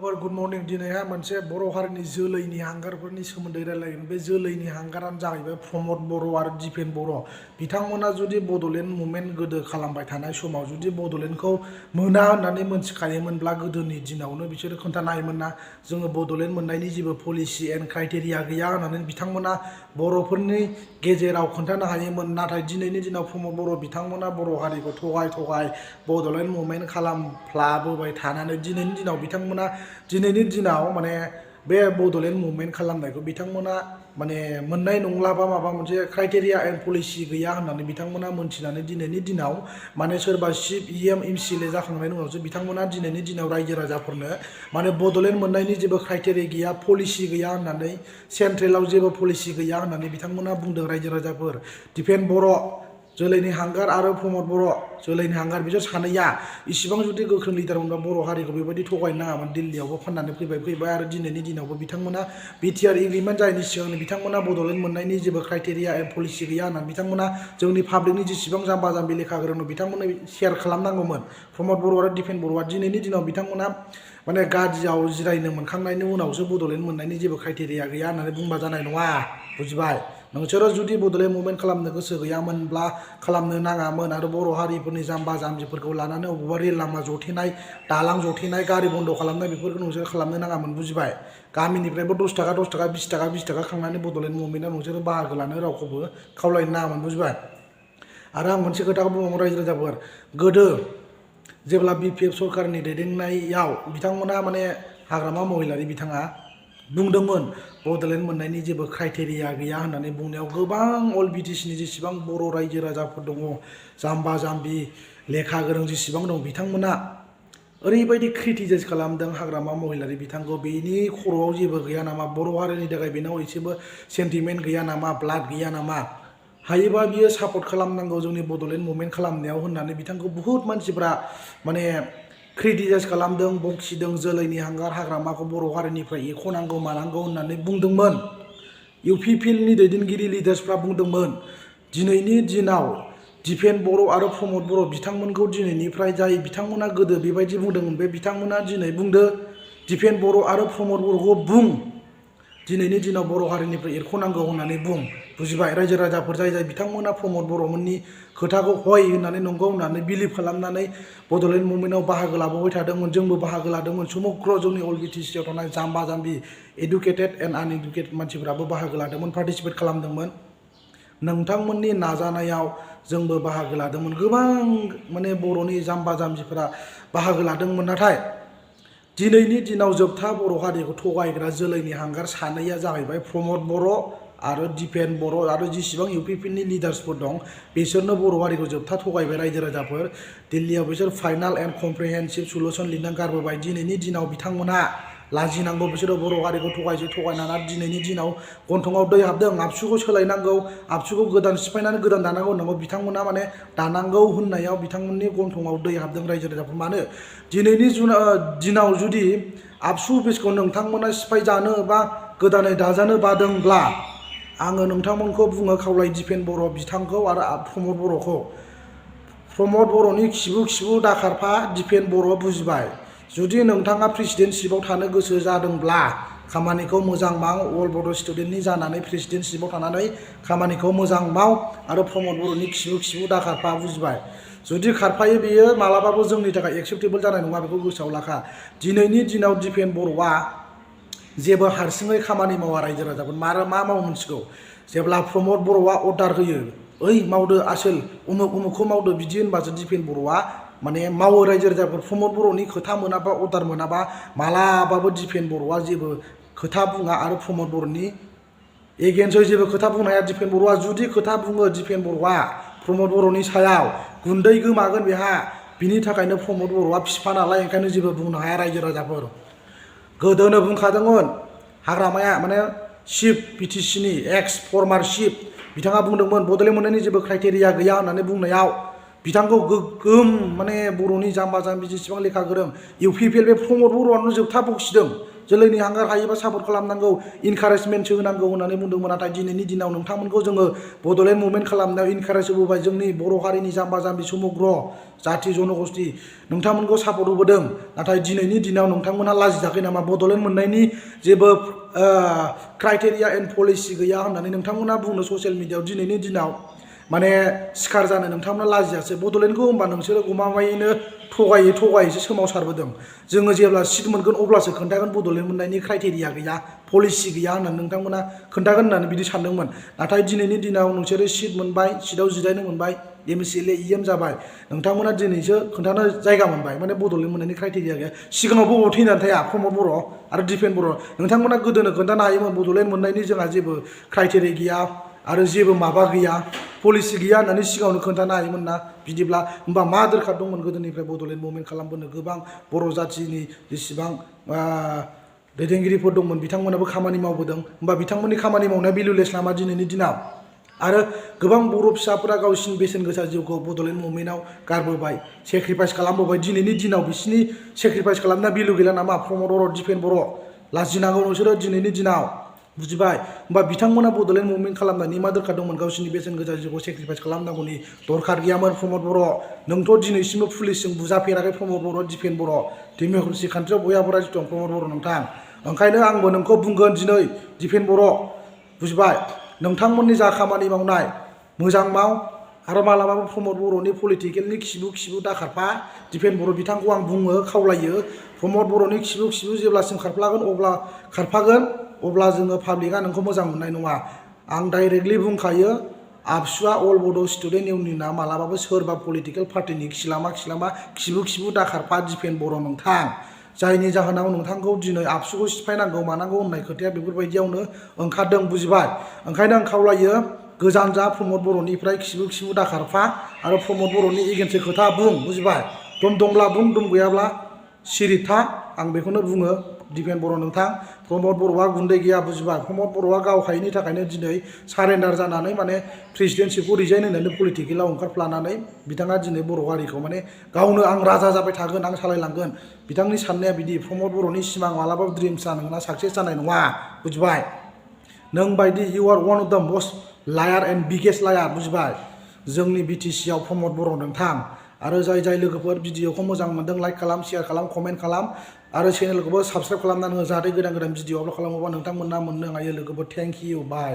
लोगोफोर good morning दिनैहाय मोनसे बर' हारिनि जोलैनि हांगारफोरनि सोमोन्दै रायलायगोन। बे जोलैनि हांगारानो जाहैबाय प्रमद बर' आरो दिपेन बर'। बिथांमोना जुदि बड'लेण्ड मुभमेन्ट गोदो खालामबाय थानाय समाव जुदि बड'लेण्डखौ मोना होननानै मोनथिखायोमोनब्ला गोदोनि दिनावनो बिसोरो खोन्थानो हायोमोन ना जोङो बड'लेण्ड मोननायनि जेबो पलिसि एन्ड क्राइटेरिया गैया होननानै बिथांमोना बर'फोरनि गेजेराव खोन्थानो हायोमोन। नाथाय दिनैनि दिनाव प्रमद बर' बिथांमोना बर' हारिखौ थगाय बड'लेण्ड मुभमेन्ट खालामफ्लाबोबाय थानानै दिनैनि दिनाव बिथांमोना माने बे बड'लेण्ड मुभमेन्ट खालामनायखौ बिथांमोना माने मोननाय नंला बा माबा मोनसे क्राइटेरिया एन्ड पलिसि गैया होननानै बिथांमोना मोनथिनानै दिनैनि दिनाव माने सोरबा चिफ EM MCLA जाखांनायनि उनावसो बिथांमोना दिनैनि दिनाव रायजो राजाफोरनो माने बड'लेण्ड मोननायनि जेबो क्राइटेरिया गैया पलिसि गैया होननानै सेन्ट्रेलाव जेबो पलिसि गैया होननानै बिथांमोना बुंदों। रायजो राजाफोर दिपेन बर' जोलैनि हांगार आरो प्रमद बर' जोलैनि हांगार बिसोर सानैया इसिबां जुदि गोख्रों लिडार मोनबा बर' हारिखौ बेबायदि थगायनो नाङामोन। दिल्लीयावबो फाननानै फैबाय आरो दिनैनि दिनावबो बिथांमोना BTR एग्रिमेन्ट जायैनि सिगांनो बिथांमोना बड'लेण्ड मोननायनि जेबो क्राइटेरिया एन्ड पलिसि गैया होननानै बिथांमोना जोंनि पाब्लिकनि जेसेबां जाम्बा जाम्बि लेखा गोरों बिथांमोननो शेयार खालामनांगौमोन। प्रमद बर' आरो दिपेन बर'आ दिनैनि दिनाव बिथांमोना माने गादियाव जिरायनो मोनखांनायनि उनावसो बड'लेण्ड मोननायनि जेबो क्राइटेरिया गैया होननानै बुंबा जानाय नङा। बुजिबाय? नोंसोरो जुदि बड'लेण्ड मुभमेन्ट खालामनो गोसो गैयामोनब्ला खालामनो नाङामोन आरो बर' हारिफोरनि जाम्बा जाम्बिफोरखौ लानानै अबेबा रेल लामा जथेनाय दालां जथेनाय गारि बन्द खालामनाय बेफोरखौ नोंसोर खालामनो नाङामोन। बुजिबाय? गामिनिफ्रायबो 10 थाखा 20 थाखा खांनानै बड'लेण्ड मुभमेन्टआव नोंसोरो बाहागो लानो रावखौबो खावलायनो नाङामोन। बुजिबाय? आरो आं मोनसे खोथाखौ बुंबावो रायजो राजाफोर, गोदो जेब्ला BPF सरकारनि दैदेननायाव बिथांमोना माने हाग्रामा महिलारि बिथाङा बुंदोंमोन बड'लेण्ड मोननायनि जेबो क्राइटेरिया गैया होननानै बुंनायाव गोबां अल BTCनि जेसेबां बर' रायजो राजाफोर दङ जाम्बा जाम्बि लेखा गोरों जेसेबां दं बिथांमोना ओरैबायदि क्रिटिसाइज खालामदों हाग्रामा महिलारि बिथांखौ। बेनि खर'आव जेबो गैया नामा? बर' हारिनि थाखाय बेनाव एसेबो सेन्टिमेन्ट गैया नामा? ब्लाड गैया नामा? हायोबा बियो सापर्ट खालामनांगौ जोंनि बड'लेण्ड मुभमेन्ट खालामनायाव होननानै बिथांखौ बुहुत मानसिफ्रा माने क्रिटिसाइज खालामदों, बखिदों। जोलैनि हांगार हाग्रामाखौ बर' हारिनिफ्राय एख'नांगौ मानांगौ होननानै बुंदोंमोन। UPPLनि दैदेनगिरि लिडार्सफ्रा बुंदोंमोन। दिनैनि दिनाव दिपेन बर' आरो प्रमद बर' बिथांमोनखौ दिनैनिफ्राय जाय बिथांमोना गोदो बेबायदि बुंदोंमोन बे बिथांमोना दिनै बुंदो दिपेन बर' आरो प्रमद बर'खौ बुं दिनैनि दिनाव बर' हारिनिफ्राय एरख'नांगौ होननानै बुं। बुजिबाय? रायजो राजाफोर जाय बिथांमोना प्रमद बर'मोननि खोथाखौ हय होननानै नंगौ होननानै बिलिभ खालामनानै बड'लेण्ड मुभमेन्टआव बाहागो लाबोबाय थादोंमोन। जोंबो बाहागो लादोंमोन। समग्र जोंनि अल BTCआव थानाय जाम्बा जाम्बि एडुकेटेड एन्ड आनएडुकेटेड मानसिफ्राबो बाहागो लादोंमोन, पार्टिसिपेट खालामदोंमोन। नोंथांमोननि नाजानायाव जोंबो बाहागो लादोंमोन। गोबां माने बर'नि जाम्बा जाम्बिफोरा बाहागो लादोंमोन। नाथाय दिनैनि दिनाव जोबथा बर' हारिखौ थगायग्रा जोलैनि हांगार सानैया जाहैबाय प्रमद बर' आरो दिपेन बर' आरो जेसेबां UPPLनि लिडार्सफोर दं बिसोरनो बर' हारिखौ जोबथा थगायबाय। रायजो राजाफोर दिल्लीयाव बिसोर फाइनाल एन्ड कमप्रिहेन्सिभ सलुसन लिरना गारबोबाय। दिनैनि दिनाव बिथांमोनहा लाजिनांगौ। बिसोरो बर' हारिखौ थगायनानै दिनैनि दिनाव गन्थङाव दै हाबदों। आबसुखौ सोलायनांगौ, आबसुखौ गोदान सिफायनानै गोदान दानांगौ होननांगौ बिथांमोना माने दानांगौ होननायाव बिथांमोननि गन्थङाव दै हाबदों। रायजो राजाफोर मानो दिनैनि दिनाव जुदि आबसु अफिसखौ नोंथांमोना सिफायजानो बा गोदानै दाजानो बादोंब्ला आङो नोंथांमोनखौ बुङो खावलाय दिपेन बर' बिथांखौ आरो प्रमद बर'खौ, प्रमद बर'नि खिबु दाखारफा दिपेन बर'। बुजिबाय? जुदि नोंथाङा प्रेसिडेन्टशिपआव थानो गोसो जादोंब्ला खामानिखौ मोजां माव। अल बड' स्टुडेन्टनि जानानै प्रेसिडेन्टशिपआव थानानै खामानिखौ मोजां माव आरो प्रमद बर'नि खिबु दाखारफा। बुजिबाय? जुदि खारफायो बेयो मालाबाबो जोंनि थाखाय एक्सेप्टेबल जानाय नङा। बेखौ गोसोआव लाखा। दिनैनि दिनाव दिपेन बर'आ जेबो हारसिङै खामानि मावा। रायजो राजाफोर मा मावो मिथिगौ? जेब्ला प्रमद बर'आ अर्डार होयो ओइ मावदो आसोल उमुखखौ मावदो बिदि होनबासो दिपेन बर'आ माने मावो। रायजो राजाफोर प्रमद बर'नि खोथा मोनाबा अर्डार मोनाबा मालाबाबो दिपेन बर'आ जेबो खोथा बुङा आरो प्रमद बर'नि एगेन्स्टै जेबो खोथा बुंनो हाया। दिपेन बर'आ जुदि खोथा बुङो दिपेन बर'आ प्रमद बर'नि सायाव गुन्दै गोमागोन बेहा। बिनि थाखायनो प्रमद बर'आ फिफा नालाय ओंखायनो जेबो बुंनो हाया। रायजो राजाफोर गोदोनो बुंखादोंमोन हाग्रामाया माने चिफ BTCनि एक्स फर्मार चिफ बिथाङा बुंदोंमोन बड'लेण्ड मोननायनि जेबो क्राइटेरिया गैया होननानै बुंनायाव बिथांखौ गोगोम माने बर'नि जाम्बा जाम्बि जेसेबां लेखा गोरों UPPL बे प्रमद बर'आनो जोबथा बखिदों। जोलैनि हांगार हायोबा सापर्ट खालामनांगौ इनकारेजमेन्टसो होनांगौ होननानै बुंदोंमोन नाथाय दिनैनि दिनाव नोंथांमोनखौ जोङो बड'लेण्ड मुभमेन्ट खालामनायाव इनकारेज होबोबाय जोंनि बर' हारिनि जाम्बा जाम्बि समग्र जाथि जन'गस्ति नोंथांमोनखौ सापर्ट होबोदों नाथाय दिनैनि दिनाव नोंथांमोनहा लाजियाखै नामा बड'लेण्ड मोननायनि जेबो क्राइटेरिया एन्ड पलिसि गैया होननानै नोंथांमोनहा बुंनो ससियेल मिडियायाव दिनैनि दिनाव माने सिखार जानो नोंथांमोना लाजियासै बड'लेण्डखौ होमबा नोंसोरो गमामायैनो थगायैसो सोमावसारबोदों जोङो जेब्ला सिट मोनगोन अब्लासो खोन्थागोन बड'लेण्ड मोननायनि क्राइटेरिया गैया पलिसि गैया होननानै नोंथांमोना खोन्थागोन होननानै बिदि सानदोंमोन नाथाय दिनैनि दिनाव नोंसोरो सिट मोनबाय सिटआव जिरायनो मोनबाय MCLA EM जाबाय नोंथांमोना दिनैसो खोन्थानो जायगा मोनबाय माने बड'लेण्ड मोननायनि क्राइटेरिया गैया सिगाङाव बबाव थैनानै थाया प्रमद बर' आरो दिपेन बर' नोंथांमोना गोदोनो खोन्थानो हायोमोन बड'लेण्ड मोननायनि जोंहा जेबो क्राइटेरिया गैया आरो जेबो माबा गैया पलिसि गैया होननानै सिगाङावनो खोन्थानो हायोमोन ना बिदिब्ला होमबा मा दरखार दंमोन गोदोनिफ्राय बड'लेण्ड मुभमेन्ट खालामबोनो गोबां बर' जाथिनि जेसेबां दैदेनगिरिफोर दंमोन बिथांमोनाबो खामानि मावबोदों होमबा बिथांमोननि खामानि मावनाया भेलुलेस नामा दिनैनि दिनाव आरो गोबां बर' फिसाफोरा गावसिनि बेसेन गोसा जिउखौ बड'लेण्ड मुभमेन्टआव गारबोबाय सेक्रिफाइस खालामबोबाय दिनैनि दिनाव बिसिनि सेक्रिफाइस खालामनाया भेलु गैला नामा प्रमद बर' दिपेन बर' लाजिनांगौ नोंसोरो दिनैनि दिनाव बुजिबाय होमबा बिथांमोना बड'लेण्ड मुभमेन्ट खालामनायनि मा दरखार दंमोन गावसिनि बेसेन गोसा जिउखौ सेक्रिफाइस खालामनांगौनि दरखार गैयामोन प्रमद बर' नोंथ' दिनैसिमबो पुलिसजों बुजाफेराखै प्रमद बर' दिपेन बर' डेम'क्रेसि खान्थियाव बयहाबो राइट्स दं प्रमद बर' नोंथां ओंखायनो आंबो नोंखौ बुंगोन दिनै दिपेन बर' बुजिबाय नोंथांमोननि जा खामानि मावनाय मोजां माव आरो मालाबाबो प्रमद बर'नि पलिटिकेलनि खिबु दाखारफा दिपेन बर' बिथांखौ आं बुङो खावलायो प्रमद बर'नि खिबु जेब्लासिम खारफागोन अब्ला जोङो पाब्लिकआ नोंखौ मोजां मोननाय नङा आं डाइरेक्टलि बुंखायो आबसुआ अल बड' स्टुडेन्ट इउनियना मालाबाबो सोरबा पलिटिकेल पार्टिनि खिलामा खिबु दाखारफा दिपेन बर' नोंथां जायनि जाहोनाव नोंथांखौ दिनै आबसुखौ सिफायनांगौ मानांगौ होननाय खोथाया बेफोरबायदियावनो ओंखारदों बुजिबाय ओंखायनो आं खावलायो गोजान जा प्रमद बर'निफ्राय खिबु दाखारफा आरो प्रमद बर'नि एगेन्सै खोथा बुं बुजिबाय दम दंब्ला बुं दम गैयाब्ला सिरि था आं बेखौनो बुङो दिपेन बर' नोंथां प्रमद बर'आ गुन्दै गैया बुजिबाय प्रमद बर'आ गाव हायैनि थाखायनो दिनै सारेन्डार जानानै माने प्रेसिडेन्टशिपखौ रिजाइन होनानै पलिटिकेलाव ओंखारफ्लानानै बिथाङा दिनै बर' हारिखौ माने गावनो आं राजा जाबाय थागोन आं सालायलांगोन बिथांनि साननाया बिदि प्रमद बर'नि सिमां मालाबाबो ड्रिम्सआ नोंना साक्सेस जानाय नङा बुजिबाय नों बायदि इउ आर वान अफ द मस्ट लायार एन्ड बिगेस्ट लायार बुजिबाय जोंनि BTC आव प्रमद बर' नोंथां आरो जाय लोगोफोर भिडिअखौ मोजां मोनदों लाइक खालाम शेयार खालाम कमेन्ट खालाम आरो चेनेलखौबो साबस्क्राइब खालामनानै हो जाहाथे गोदान भिडिअ आपल'ड खालामोबा नोंथांमोना मोननो हायो लोगोफोर थेंक इउ बाय